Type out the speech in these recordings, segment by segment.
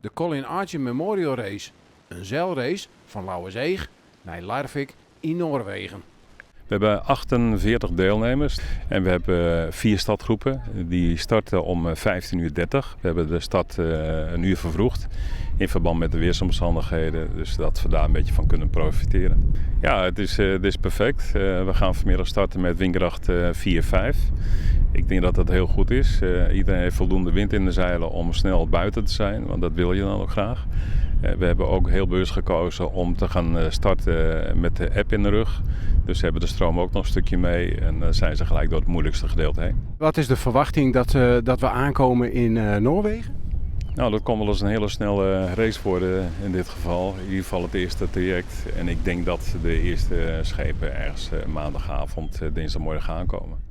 De Colin Archer Memorial Race, in seilrace fan Lauwerseach nei Larvik yn Noarwegen. We hebben 48 deelnemers en we hebben vier startgroepen. Die starten om 15.30 uur. We hebben de start een uur vervroegd in verband met de weersomstandigheden. Dus dat we daar een beetje van kunnen profiteren. Ja, het is perfect. We gaan vanmiddag starten met windkracht 4-5. Ik denk dat dat heel goed is. Iedereen heeft voldoende wind in de zeilen om snel buiten te zijn, want dat wil je dan ook graag. We hebben ook heel bewust gekozen om te gaan starten met de eb in de rug. Dus ze hebben de stroom ook nog een stukje mee en dan zijn ze gelijk door het moeilijkste gedeelte heen. Wat is de verwachting dat we aankomen in Noorwegen? Nou, dat kan wel eens een hele snelle race worden in dit geval. In ieder geval het eerste traject. En ik denk dat de eerste schepen ergens maandagavond, dinsdagmorgen aankomen.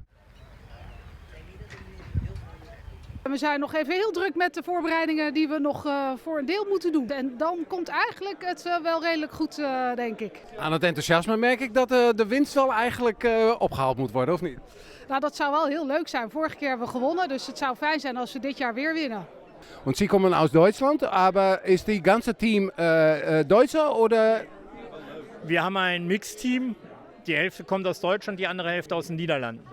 We zijn nog even heel druk met de voorbereidingen die we nog voor een deel moeten doen. En dan komt eigenlijk het wel redelijk goed, denk ik. Aan het enthousiasme merk ik dat de winst wel eigenlijk opgehaald moet worden, of niet? Nou, dat zou wel heel leuk zijn. Vorige keer hebben we gewonnen, dus het zou fijn zijn als we dit jaar weer winnen. Und Sie kommen aus Deutschland, aber ist die ganze Team Deutscher oder? Wir haben ein Mixteam. Die Hälfte kommt aus Deutschland, die andere Hälfte aus den Niederlanden.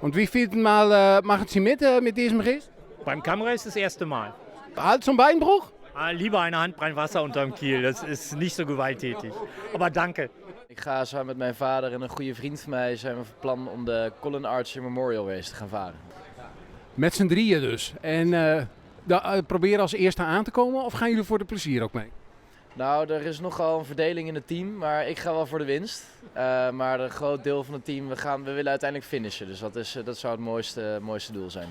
Und wie viel Mal machen Sie mit diesem Race? Beim Cam Race das erste Mal. Hals- und Beinbruch? Ah, lieber eine Handbreit Wasser unterm Kiel, das ist nicht so gewalttätig. Aber danke. Ik ga samen met mijn vader en een goede vriend van mij zijn we van plan om de Colin Archer Memorial Race te gaan varen. Met z'n drieën dus. En proberen als eerste aan te komen of gaan jullie voor de plezier ook mee? Nou, er is nogal een verdeling in het team, maar ik ga wel voor de winst. Maar een groot deel van het team, we willen uiteindelijk finishen. Dus dat zou het mooiste doel zijn.